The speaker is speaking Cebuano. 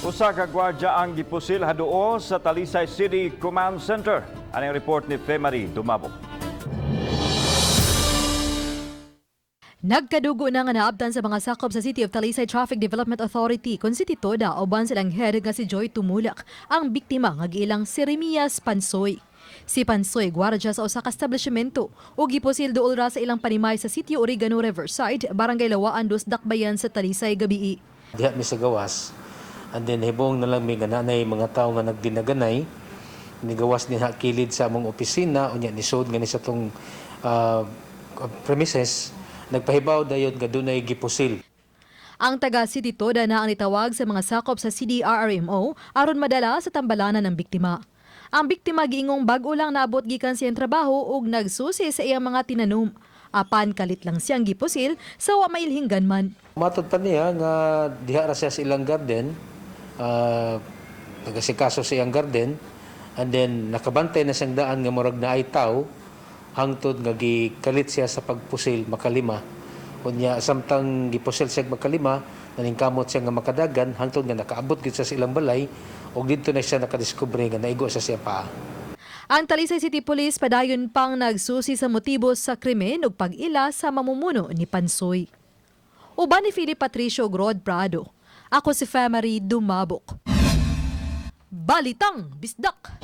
Usa ka gwardya ang gipusil haduo sa Talisay City Command Center. Ang report ni Femary Dumabok. Nagkadugo na nga naabtan sa mga sakop sa City of Talisay Traffic Development Authority kung City Toda uban silang head nga si Joy Tumulak, ang biktima nga giilang si Remias Pansoy. Si Pansoy, gwardya sa usa ka establishmento ug gipusil duol ra sa ilang panimay sa Sitio Oregano Riverside, Barangay Lawaan Dos, Dakbayan sa Talisay gabii. Diha mi sa gawas. And then hibong na lang mi nga naay mga tawo nga nagdinaganay. Nigawas ni kilid sa among opisina, unya nisod nga ni sa tong premises. Nagpahibaw dayon nga dunay gipusil. Ang taga City Toda na ang nitawag sa mga sakop sa CDRRMO aron madala sa tambalanan ng biktima. Ang biktima giingong bag-o lang naabot gikan siyang trabaho ug nagsusi sa iyang mga tinanom. Apan kalit lang siyang gipusil sa wa mailhinggan man. Matod pa niya nga diha ra siya sa ilang garden, nagasikaso sa iyang garden, and then nakabantay na siyang daan nga murag naay tawo hangtod nga gikalit siya sa pagpusil makalima. Unya samtang gipusil siya makalima, naningkamot siya nga makadagan hangtod nga nakaabot gid siya sa ilang balay ug didto na siya nakadiskubre nga naigo siya sa paa. Ang Talisay City Police padayon pang nagsusi sa motibo sa krimen ug pag-ila sa mamumuno ni Pansoy. Uban ni Philip Patricio Grod Prado. Ako si Femary Dumabok. Balitang Bisdak!